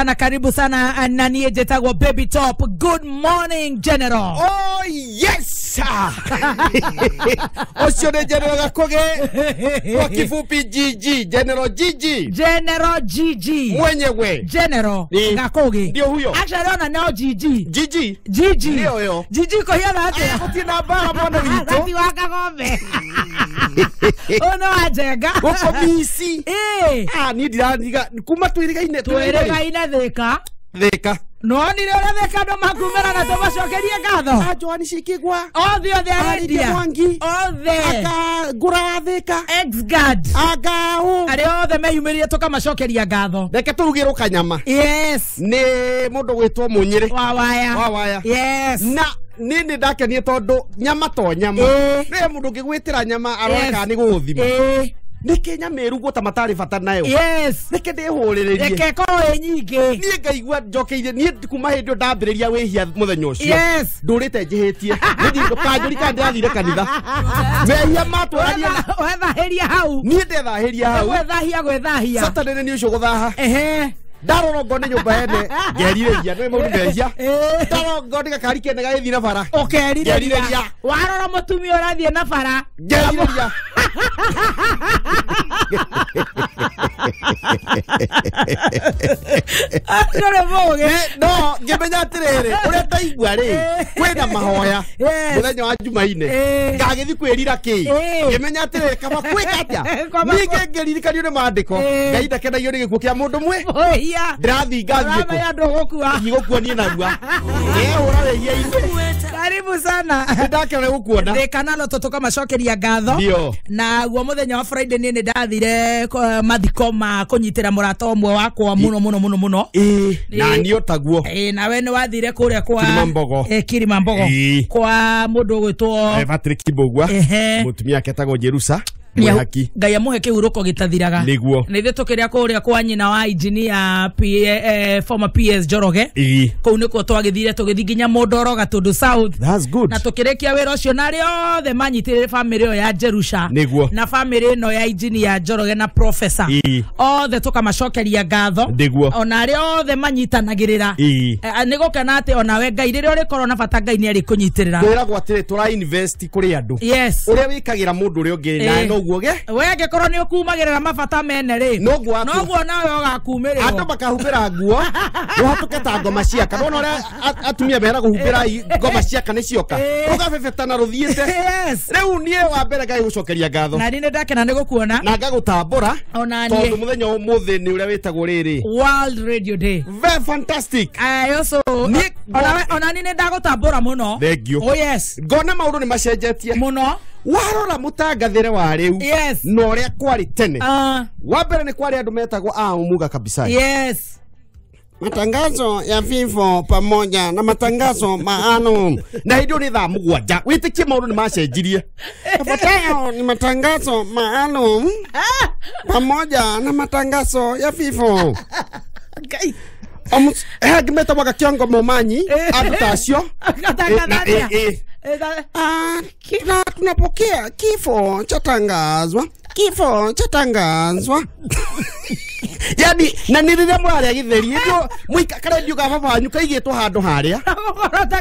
Na karibu sana na niĩ njĩtagwo Baby Top. Good morning, General. Oh yes! Ũcio nĩ General Gakuge, kwa kifupi GG, General GG. General GG. Mwenyewe. General Gakuge. Ndio huyo. Actually ona nao GG. GG. GG. Ndio yo. GG kũhiana atĩa? Gũtirĩ na mbara mwana witũ. Rathi wa Kagombe. Ono ajenga. Gũkũ mici. Eh. Ah, niĩ ndiratiga kuma twĩrĩgaine Twĩrĩgaine Thika. Thika. Nonire ũrĩa Thika andũ makumĩra na tũmacokerie ngatho. A Joani Cikigwa. Othe othe arendia. Mwangi. Othe. Aka ngũra wa Thika. Ex-guard. Anga ũ. Arĩa othe meyumĩrire tũkamacokeria ngatho. Reke tũrugĩrwo kanyama. Yes. Nĩ mũndũ gwĩtwo Mũnyĩrĩ. Wa waya. Wa waya. Yes. Na nĩ nĩ ndakenie tondũ nyama to nyama. Nĩ mũndũ ũngĩgwĩtĩra nyama arore kana nĩ gũgũthima. Nĩkĩ nyama ĩrugwo ta matarĩ bata nayo. Yes. Nĩkĩ ndĩhũrĩrĩrie. Reke ĩkorwo ĩ nyingĩ. Niĩ ngaigua njokeirie niĩ kuma hĩndĩ ĩyo ndambĩrĩria wĩhia mũthenya ũcio. Yes. Ndũrĩte njĩhĩtie. Nĩ ndũkanjũri kana ndĩrathire kanitha. Mehia matwarania. Wethahĩria hau. Niĩ ndethahĩria hau. Gwethahia gwethahia. Saturday nĩ ũcio gũthaha. Ehe. Ndarora ngone nyũmba ene ngerirĩria nĩ maũndũ mehia. Ndarora ngone gakari kene gagĩthiĩ na bara. Ũkerirĩria. Warora mũtumia ũrathiĩ na bara. Ngerirĩria. Ndũrĩ mũgĩ. No ngĩmenya atĩrĩrĩ ũrĩa ndaigua rĩ kwĩna mahoya mũthenya wa Jumaine ngagĩthiĩ kwĩrira kĩ ngĩmenya atĩrĩrĩ kaba kwĩka atĩa ningĩ ngĩririkanio nĩ maandĩko Ngai ndakenagio nĩ gĩkuũ kĩa mũndũ mwe ndĩrathiĩ ngathiĩ kũ andũ gũkua gũkua niĩ narua ngehũra wĩhia-inĩ. Karibu sana. Nĩndakena gũkuona. Thika na Lotto tũkamacokeria ngatho. Ndio. Na guo mũthenya wa Friday niĩ nĩndathire mathiko ma kũnyitĩra mũrata ũmwe wakwa mũno mũno mũno mũno. Na niĩ taguo. Nawe nĩ wathire kũrĩa kwa Kilimambogo. Kilimambogo. Kwa mũndũ ũgwĩtwo Patrick Kibogwa. Mũtumia ake etagwo Jerusa. Mwĩhaki. Ngai amũhe kĩhurũko gĩtathiraga. Nĩguo. Na ithuĩ tũkĩrĩa kũrĩa kwa nyina wa engineer former PS Njoroge. Kũu nĩkuo twagĩthire tũgĩthiĩ nginya Mũndoro Gatũndũ South. That's good. Na tũkĩrĩkia wĩra ũcio na arĩa othe manyitĩrĩire bamĩrĩ ĩyo ya Jerusha. Nĩguo. Na bamĩrĩ ĩno ya engineer Njoroge na professor. Othe tũkamacokeria ngatho. Nĩguo. Ona arĩa othe manyitanagĩrĩra. Nĩ gũkena atĩ onawe Ngai rĩrĩa ũrĩkorwo na bata Ngai nĩ arĩkũnyitĩrĩra. Kwĩragwo atĩrĩ tũra invest kũrĩ andũ. Yes. Ũrĩa wĩkagĩra mũndũ ũrĩa ũngĩ na noguo ge we angĩkorwo nĩ ũkumagĩrĩra mabata mene rĩ noguo noguo nawe ũgakumĩrĩrwo. Andũ makahumbĩra nguo ũhatũke ta ngoma ciaka. Nĩwona ũrĩa atumia mera kũhumbĩra ngoma ciaka nĩ cioka rũgabebetana rũthiĩte. Yes. Rĩu niĩ wa mbere ngagĩgũcokeria ngatho. Na niĩ nĩndakena nĩ gũkuona na ngagũtambũra ona niĩ tondũ mũthenya ũmũthĩ nĩ ũrĩa wĩtagwo rĩrĩ World Radio Day. Very fantastic. I also ona niĩ nĩndagũtambũra mũno. Thank you. Oh yes. Ngona maũndũ nĩ macenjetie mũno. Warora mũtangathĩre wa rĩu yes. Na ũrĩa kwarĩ tene. Wa mbere nĩ kwarĩ andũ metagwo a umuga kabisa. Yes. Matangazo ya vifo pamoja na matangazo maalum. Na hĩndĩ ĩyo nĩ thaa 7. Wĩtĩkie maũndũ nĩ macenjirie. Yafuatayo ni matangazo maalum pamoja na matangazo ya vifo. Ngai. Metagwo Gakĩongo Momanyi andũ ta acio. Na tunapokea kifo cha tangazwa. Kifo cha tangazwa. Yani na nĩ rĩrĩa mũrarĩa gĩtheri ĩyo mũika karendio ga baba wanyu kaigĩtwo handũ harĩa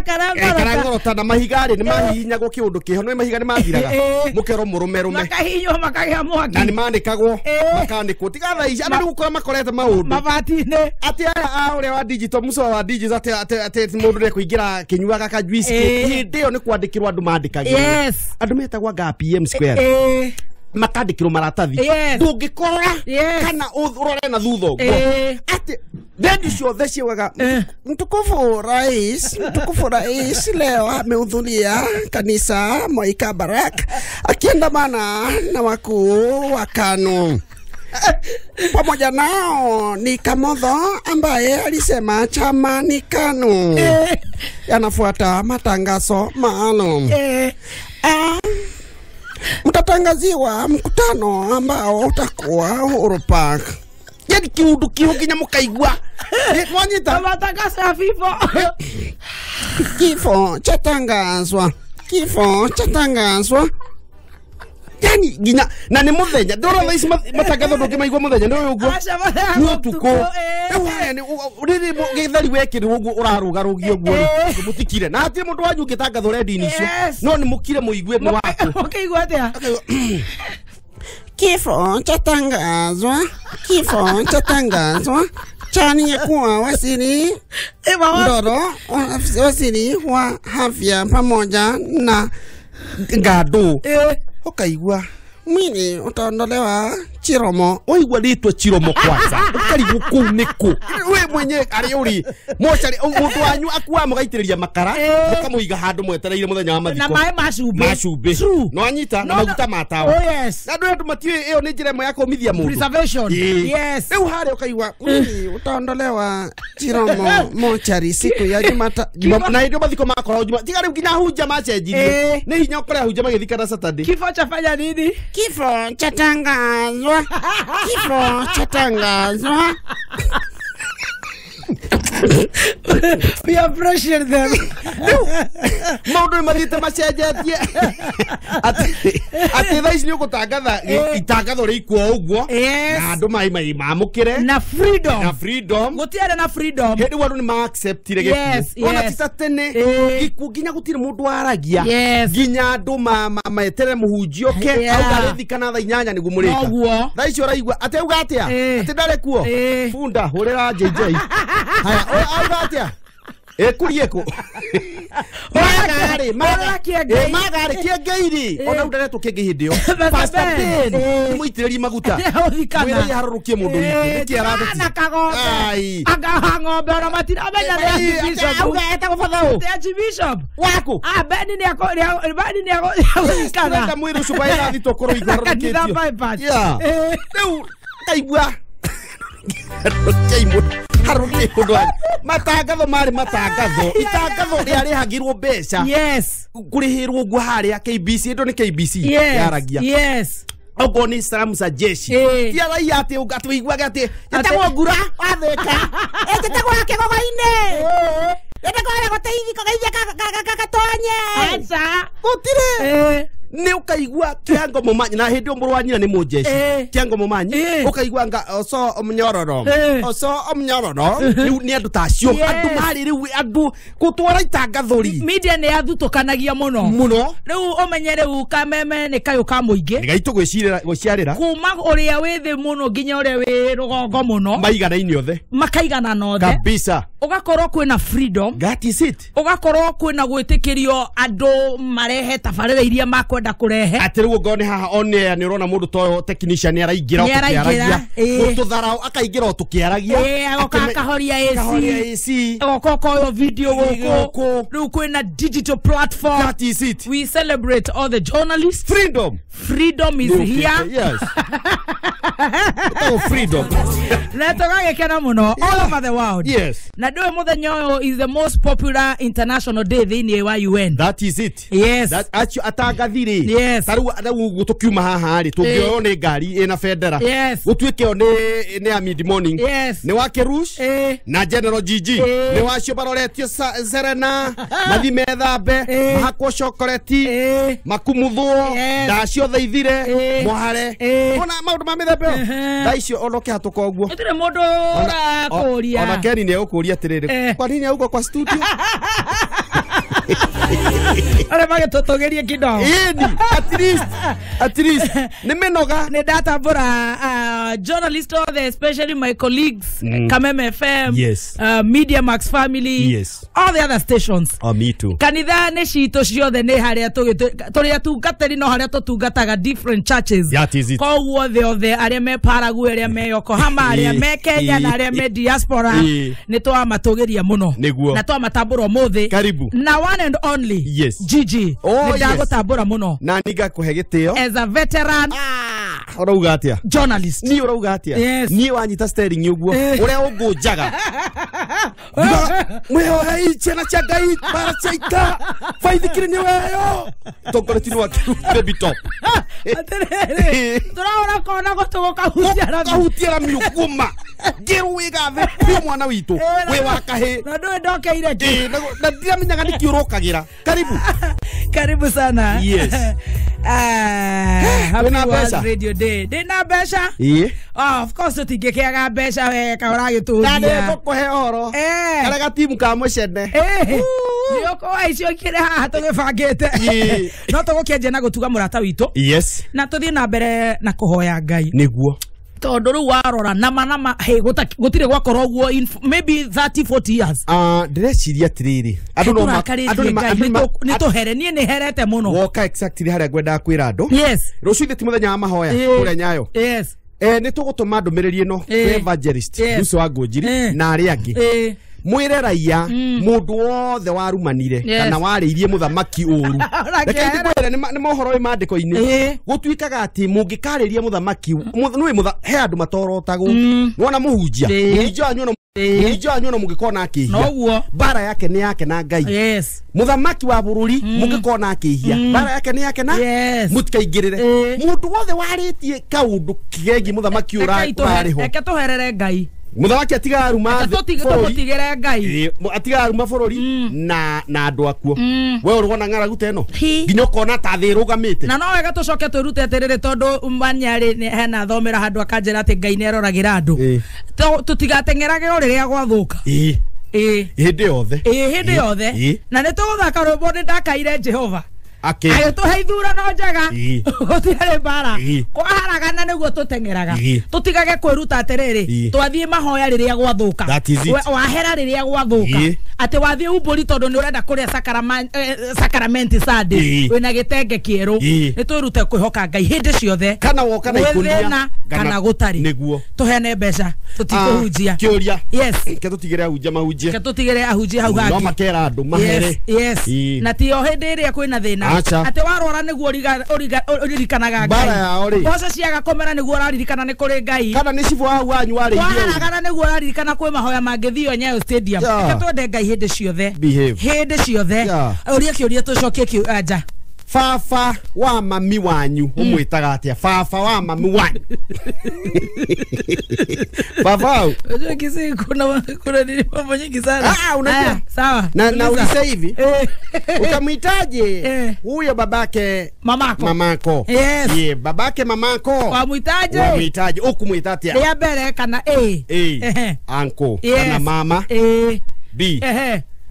karangorota karangorota na mahiga rĩ nĩ mahihinyagwo kĩũndũ kĩho nĩ mahiga nĩ mathiraga mũkerwo mũrũme rũme makahihinywo makagĩa mwaki na nĩ manĩkagwo makanĩkwo tiga thaa ici andũ nĩ gũkora makorete maũndũ mabati-inĩ atĩ aya a ũrĩa wa digital muco wa digital atĩ mũndũ nĩekũingĩra kĩnyuaga ka juice hĩndĩ ĩyo nĩ kwandĩkĩrwo andũ mandĩkagĩrwo. Yes. Andũ metagwo anga PM square makandĩkĩrwo maratathi ndũngĩkora kana ũrore na thutha ũguo atĩ redio ciothe ciugaga Mtukufu Rais, Mtukufu Rais leo amehudhuria kanisa Moi Kabarak akiandamana na wakuu wa KANU. Pamoja nao ni Kamotho ambaye alisema chama ni KANU. Yanafuata matangazo maalum. Mtatangaziwa mkutano ambao utakuwa Uhuru Park. Yani kiundu kiho nginya mukaigua mwanyita matangazo ya vifo. Kifo chatangazwa. Kifo chatangazwa. Yani nginya na nĩ mũthenya ndora thaa ici matangatho ndũngĩmaigua mũthenya nĩ ũyũ ũguo nĩ ũtukũ rĩu haya nĩ rĩrĩ gĩtheri wekĩrwo ũguo ũrarũgarũgio ũguo rĩ mũtikire na hatirĩ mũndũ wanyu ũngĩtangathwo redio-inĩ icio no nĩ mũkire mũigue nĩ wakũ ũkĩigua atĩa. Kifo chatangazwa, kifo chatangazwa cha aliyekuwa waziri Ndoro, waziri wa afya pamoja na Ngandũ. Ũkaigua mwili utaondolewa Chiromo. Waigua rĩtwa Chiromo kwanza ũkarigwo kũu nĩkũ we mwenyewe arĩ ũrĩ mocarĩ mũndũ wanyu akuaga mũgaitĩrĩria makara mũkamũiga handũ mwetereire mũthenya wa mathiko na maĩ ma cumbĩ no anyita na maguta ma tawa. Na andũ matiũĩ ĩyo nĩ njĩra ĩmwe ya kũmithia mũndũ. Preservation. Yes. Rĩu harĩa ũkaigua mwili utaondolewa Chiromo mochari siku ya Jumatatu na hĩndĩ mathiko makoragwo Juma tiga rĩu nginya hunja macenjirie nĩ hinya ũkore hunja magĩthikana Saturday. Kifo chafanya nini? Kifo chatangazwa, kifo chatangazwa. We appreciate them. Maũndũ nĩ mathiĩte macenjetie atĩ thaa ici nĩ ũgũtangatha itangatho rĩikwo ũguo na andũ mamũkĩre na freedom, na freedom gũtiarĩ na freedom hĩndĩ ĩyo andũ nĩ ma-acceptire gĩkuũ ona ti ta tene gĩkuũ nginya gũtirĩ mũndũ waragia nginya andũ metere mũhunjia oke auga arĩthikana thaa 8 nĩguo mũrĩka. Thaa ici ũraigua atĩ auga atĩa atĩ ndarĩ kuo bunda hũrĩra JJ haya auga atĩa ĩkũrie kũ magarĩ magarĩ kĩengei-rĩ ona rĩu ndaretwo kĩengei hĩndĩ ĩyo Pastor Ben mũitĩrĩrie maguta mwĩre harũrũkie mũndũ witũ nĩkĩ aratheti na kagombe anga ng'ombe ona matiramenya nĩ Archbishop auga etagwo batha ũ nĩ Archbishop waku Beni nĩ agũthikana ndĩrenda mwĩrĩ ũcio ĩrathitwo korwo igũharũrũkĩtio rĩu ngaigua matangatho marĩ matangatho itangatho rĩarĩhagĩrwo mbeca yes kũrĩhĩrwo ũguo harĩa KBC ĩndo nĩ KBC yaragia yes okorwo nĩ salamu za jeshi ti araia atĩ ũiguage atĩ njĩtagwo Ngura wathĩka njĩtagwo Kĩgogo-inĩ njĩtagwo harĩa gũteithia gatonye aca gũtirĩ nĩ ũkaigua Kĩango Mũmanyi na hĩndĩ ĩyo mũrũ wa nyina nĩ mũjeshi Kĩango Mũmanyi ũkaigua nga oco mũnyororo oco mũnyororo rĩu nĩ andũ ta acio andũ marĩ rĩu andũ gũtwara itangatho rĩ media nĩ yathutũkanagia mũno mũno rĩu ũmenye rĩu kameme nĩ kayũ ka mũingĩ nĩ gaitũ gwĩciarĩra kuma ũrĩa wĩ thĩ mũno nginya ũrĩa wĩ rũgongo mũno maiganaine othe makaigana othe kabisa ũgakorwo kwĩna freedom that is it ũgakorwo kwĩna gwĩtĩkĩrio andũ marehe tabarĩra iria makwenda kurehe atĩ rĩu ũngorwo nĩ haha on air nĩ ũrona mũndũ ta ũyũ technician nĩ araingĩra o tũkĩaragia gũtũtharaũ akaingĩra o tũkĩaragia agoka akahoria AC agoka ũkoywo video gũkũ rĩu kwĩna digital platform that is it we celebrate all the journalists freedom freedom is here yes oh freedom na tũgagĩkena mũno all over the world yes na ndũĩ mũthenya ũyũ is the most popular international day thĩinĩ wa UN that is it yes that acio atangathi rĩ yes ta rĩu ũguo tũkiuma haha rĩ tũngĩoywo nĩ ngari ĩna bendera yes gũtuĩke ĩyo nĩ ya mid morning yes nĩ wa Kerush na General GG nĩ wacio maroretio Serena mathi methambe mahakwo chocolate makumuthwo ndacio thaithire mwahare ona maũndũ ma mĩthemba ĩyo thaa icio ona ũkĩhatũka ũguo gũtirĩ mũndũ ũrakũria ona Keni nĩ egũkũria atĩrĩrĩ kwa nini auko kwa studio arĩa magĩtũtũgĩrie kidogo ĩni at least nĩ mĩnoga nĩ ndatambũra journalist othe especially my colleagues Kameme FM yes. Media Max family yes. all the other stations oh, me too. Kanitha nĩ citũ ciothe nĩ harĩa tũrĩ atungatĩri no harĩa tũtungataga different churches koguo othe othe arĩa me Paraguay arĩa me Yokohama arĩa me Kenya na arĩa me diaspora nĩ twamatũgĩria mũno na twamatambũra ũmũthĩ karibu na one and only yes. GG oh, nĩ ndagũtambũra mũno na ningakũhe gĩtĩo as a veteran ũrauga atĩa journalist niĩ ũrauga atĩa yes. niĩ wanyita steering ũguo ũrĩa ũngũnjaga mwĩhohei ciana cia Ngai bara cia ita baithikiri nĩ weyo tongoretie nĩ wakiru baby top atĩrĩrĩ tũrahũra kona gũtũ gũkahutia rami ũkuma ngĩrũĩga thĩ biũ mwana witũ wĩ wa kahĩ na ndũĩ ndokeire kĩ na ndiramenyaga nĩkĩ ũrokagĩra karibu Karibu sana. Yes. Happy World Radio Day. Ndina mbeca? Ĩĩ. Oh, of course tũtingĩkĩaga mbeca we ka ũragĩtũria. Na nĩngũkũhe ũhoro. Karĩa gatimu ka mũcene. Nĩ ũkũwa icio ikĩrĩ haha tũgĩbangĩte. No tũgũkĩanjia na gũtuga mũrata witũ. Yes. Na tũthiĩ na mbere na kũhoya Ngai. Nĩguo. Tondũ rĩu warora nama hey, gũtirĩ gwakorwo ũguo in maybe 30 40 years. Ndĩreciria atĩrĩrĩ, andũ no nĩ tũhere, niĩ nĩ herete mũno. Woka exactly harĩa ngwendaga kwĩra andũ. Yes. Rũciũ ithe ti mũthenya wa mahoya kũrĩa Nyayo. Yes. Nĩ tũgũtũma ndũmĩrĩri ĩno kwĩ evangelist Lucy wa Ngũnjiri na arĩa angĩ. Mwĩre raia mũndũ wothe warumanire kana warĩirie mũthamaki ũru. Reke ndikwĩre nĩ mohoro wĩ maandĩko-inĩ. Gũtuĩkaga atĩ mũngĩkarĩria mũthamaki nĩũĩ he andũ matorotagwo. Nĩwona mũhunjia mũhunjia wanyu ona mũngĩkona akĩhia noguo mbara yake nĩ yake na Ngai. Yes. Mũthamaki wa bũrũri mũngĩkona akĩhia mbara yake nĩ yake na mũtikaingĩrĩre. Mũndũ wothe warĩtie kaũndũ kegiĩ mũthamaki ũrarĩho, reke tũherere Ngai. Mũthamaki atigaruma tũtigĩre Ngai, atigaruma bũrũri na andũ akuo. We ũrona ng'aragu ta ĩno nginya ũkona ta thĩ ĩrũgamĩte. Na no wega tũcoke twĩrute atĩrĩrĩ, tondũ manyarĩ hena thomera handũ akanjĩra atĩ Ngai nĩaroragĩra andũ. Tũtigateng'erage o rĩrĩa gwathũka. Hĩndĩ yothe. Hĩndĩ yothe. Na nĩ tũgũthaka rwĩmbo nĩ ndakaire Jehova. Agĩtũhe ithurano njega, gũtirarĩ mbara, kwaharagana nĩguo tũteng'eraga. Tũtigage kwĩruta atĩrĩrĩ, twathiĩ mahoya rĩrĩa gwathũka, wahera rĩrĩa gwathũka, atĩ wathiĩ umbũri tondũ nĩ ũrenda kũrĩa sacrament Sunday wĩna gĩtenge kĩerũ. Nĩ twĩrute kwĩhoka Ngai hĩndĩ ciothe, kana woka na ikũnia kana gũtarĩ. Nĩguo tũheane mbeca, tũtikũhunjia. Kĩũria. Yes. Ke tũtigĩre ahunjia mahunjie. Ke tũtigĩre ahunjia hau hangĩ. No makera andũ mahere. Yes. Na ti o hĩndĩ ĩrĩa kwĩna thĩna atĩ warwara nĩguo ũririkanaga Ngai. Mboco ciaga kũmera nĩguo ũraririkana nĩ kũrĩ Ngai. Kana nĩ cibũ hau wanyu warĩirie. Kwaharagana nĩguo ũraririkana kwĩ mahoya mangĩthio Nyayo Stadium. Reke twende Ngai hĩndĩ ciothe. Hĩndĩ ciothe. Ũria kĩũria tũcokie kĩanja. Baba wa mami wanyu ũmwĩtaga atĩa? Baba wa mami wanyu. Baba. Unajua Kisii kuna nini mambo nyingi sana. Unajua. Sawa. Na ulise hivi. Ukamwitaje huyo babake mamako? Mamako. Yes. Ye, babake mamako. Wamwitaje? Wamwitaje? Ukumwita atia? Ya mbere kana A. A. Uncle. Kana mama. A. B.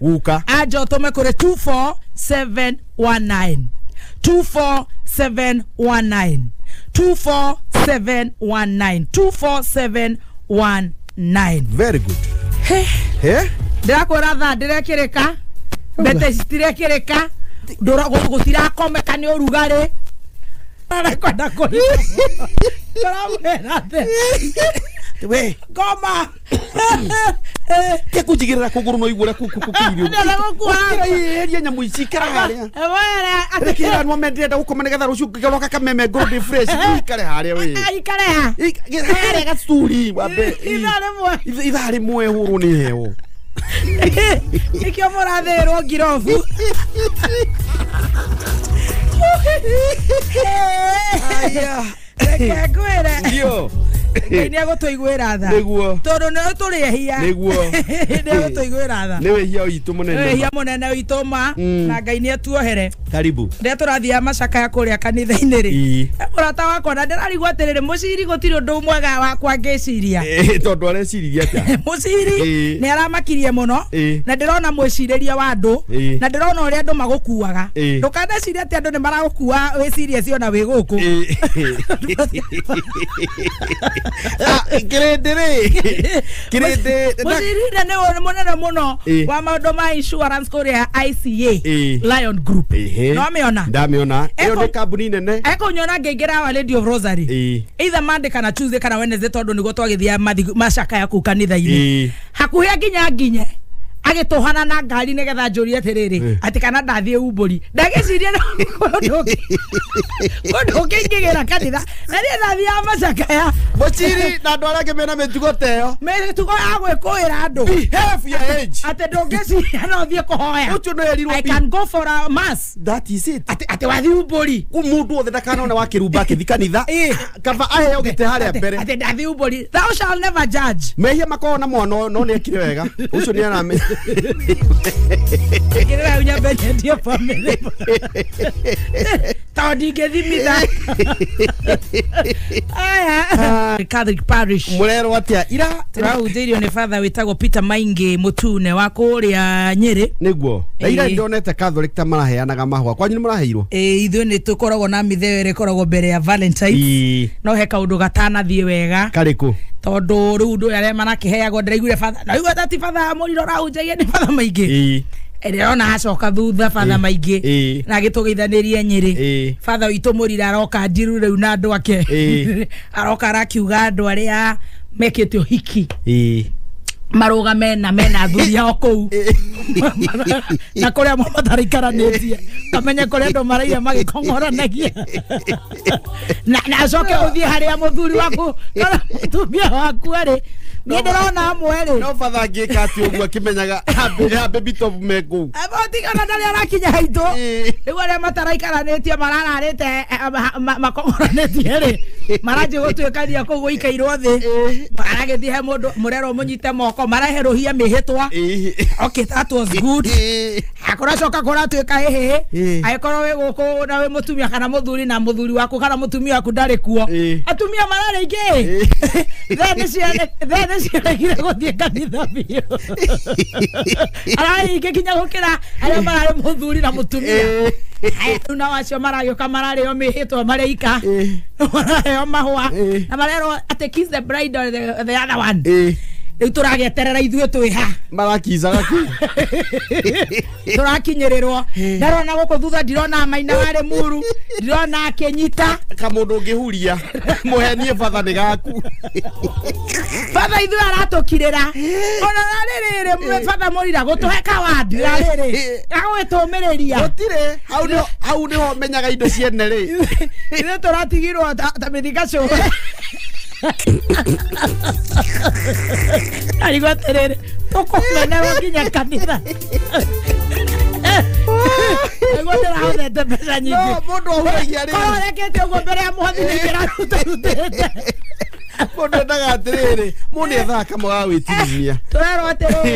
Guka. Ajo tũme kũrĩ 24719. 24719. 24719. 24719. Very good. Hey. Hey? Ndĩrakwĩra thaa ndĩrekĩrĩka, mbete citirekĩrĩka, gũtirakomeka nĩ ũrugarĩ. Arekwenda kũhika. Tũramwĩra atĩ We. Ngoma. Ke kujigirira kuguru no igure kukukukirio. Eria nyamu ici ikara haria. Rekera nwa mendenda gukoma nigetha rucio ngiroka kameme ngoro ndi fresh ikare haria we. Ikare ha. Haria gacuri wambe. Ithaa rimwe huru ni heo. Nikio mũrathĩrwo ngirobu. Aya. Reke ngwĩre. Ndio. Ngai nĩ egũtũiguĩra tha. Nĩguo. Tondũ nĩ tũrĩ ehia. Nĩguo. Nĩ egũtũiguĩra tha. Nĩ wĩhia witũ mũnene. Nĩ wĩhia mũnene witũ ma na Ngai nĩ atuohere. Karibu. Rĩrĩa tũrathiaga macakaya kũrĩa kanitha-inĩ rĩ, mũrata wakwa na ndĩrarigwo atĩrĩrĩ, mũciri gũtirĩ ũndũ mwega wakwa ngĩciria. Tondũ areciririe atĩa? Mũciri nĩ aramakirie mũno na ndĩrona mwĩcirĩrie wa andũ na ndĩrona ũrĩa andũ magũkuaga. Ndũkanecirie atĩ andũ nĩ maragũkua wĩcirie cio na wĩ gũkũ. Kirindi rĩ. Kirindi. Mũciri nĩ mũnene mũno wa maũndũ ma insurance kũrĩa ICA Lion Group. No amĩona? Ndamĩona. Ĩyo nĩ kambuni nene. Ekũnyona ngĩingĩra Our Lady of Rosary. Either Monday kana Tuesday kana Wednesday tondũ nĩguo twagĩthiaga macakaya kũu kanitha-inĩ. Hakuhĩ nginya nginye agĩtũhana na ngari nĩgetha njũrie atĩrĩrĩ atĩ kana ndathiĩ umbũri. Ndagĩciria ũndũ ũngĩ ingĩgĩra kanitha na niĩ ndathiaga macakaya. Mũciri na andũ arĩa angĩ mena mĩtugo ta ĩyo. Mĩtugo ya gwĩkũĩra andũ. Behave your age. Atĩ ndũngĩciria no ũthiĩ kũhoya. Ũcio nĩ erirwo I can go for a mass. That is it. Atĩ wathiĩ umbũri. Mũndũ wothe ndakanone wa kĩrumba akĩthiĩ kanitha. Kaba aheo gĩtĩ harĩa mbere. Atĩ ndathiĩ umbũri. Thou shall never judge. Mehia makoragwo na mwana no nĩ ekire wega. Ũcio nĩ aramenya. Ngirira unyambe nyendie family. Tondũ ndingĩthimitha. Aya. Catholic Parish. Mũrerwo atĩa ira tũrahunjĩirio nĩ father wĩtagwo Peter Maingi Mũtune wa kũrĩa Nyĩrĩ. Nĩguo. Na ira ndonete Catholic ta maraheanaga mahũa. Kwanyu nĩ mũraheirwo? Ĩĩ ithuĩ nĩ tũkoragwo na mĩtheo ĩrĩa ĩkoragwo mbere ya Valentine. No he kaũndũ gatanathiĩ wega. Karĩkũ? Tondũ rĩu ndũ arĩa marakĩheagwo ndĩraiguire father. Na igua tati father Mũriro ũrahunjagia nĩ father Maingi. Ndĩrona acoka thutha father Maingi na agĩtũgeithanĩrie Nyĩrĩ. Father witũ Mũriro aroka njiru rĩu na andũ ake. Aroka arakiuga andũ arĩa mekĩte ũhiki marũgame na mena athuri ao kũu na kũrĩa mataraikaranĩtie kamenye kũrĩa andũ maraire magĩkong'oranagia na acoke ũthiĩ harĩa mũthuri waku kana mũtumia waku arĩ. Niĩ ndĩrona amwe rĩ no father angĩka atĩ ũguo akĩmenyaga baby top me kũu tigana na arĩa arakinya haitũ rĩu arĩa mataraikaranĩtie marararĩte makong'oranĩtie rĩ maranjĩ gũtuĩkania kũu gũikairwo thĩ maragĩthiĩ he mũndũ mũrerwo mũnyite moko maraherũhia mĩhĩtwa. Okay, that was good. Akũracoka kũratuĩka hĩhĩ angĩkorwo wĩ gũkũ na wĩ mũtumia kana mũthuri na mũthuri waku kana mũtumia waku ndarĩ kuo atumia mararĩ aingĩ thaa nĩ ciaregire gũthiĩ kanitha biũ ararĩ aingĩ nginya gũkĩra arĩa mararĩ mũthuri na mũtumia. Rĩu nao acio maragĩũka mararĩo mĩhĩtwa marĩ ika maraheo mahũa na marerwo atĩ kiss the bride or the other one. Rĩu tũragĩeterera ithuĩ twĩ ha marakicaga kũ tũrakinyĩrĩrwo ndarona gũkũ thutha ndirona Maina warĩ muru ndirona akĩnyita kamũndũ ũngĩhuria mũhenie batha nĩ gaku batha ithuĩ aratũkirĩra ona rĩrĩ batha Mũrira gũtũhe kawandi na rĩrĩ agũgĩtũmĩrĩria gũtirĩ hau nĩho menyaga indo ciene rĩ ithuĩ tũratigirwo ta mĩthigacũ. Arigwo atĩrĩrĩ tũkũmenerwo nginya kanitha nĩguo ndĩrahũthĩte mbeca nyingĩ mũndũ ahuragia rĩ korwo rekete ũguo mbere ya mũhothi nĩingĩrarutarutĩte mũndũ endaga atĩrĩrĩ mũndũ nĩethaga kamwe ga gwĩtirimia tũrerwo atĩrĩrĩ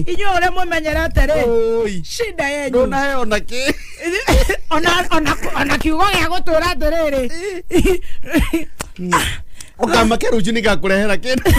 inyuĩ ũrĩa mũmenyerete rĩ shida yenyu ndũnaheo ona kĩ ona kiugo gĩa gũtwĩra atĩrĩrĩ ũkamake rũciũ nĩngakũrehera kĩndũ.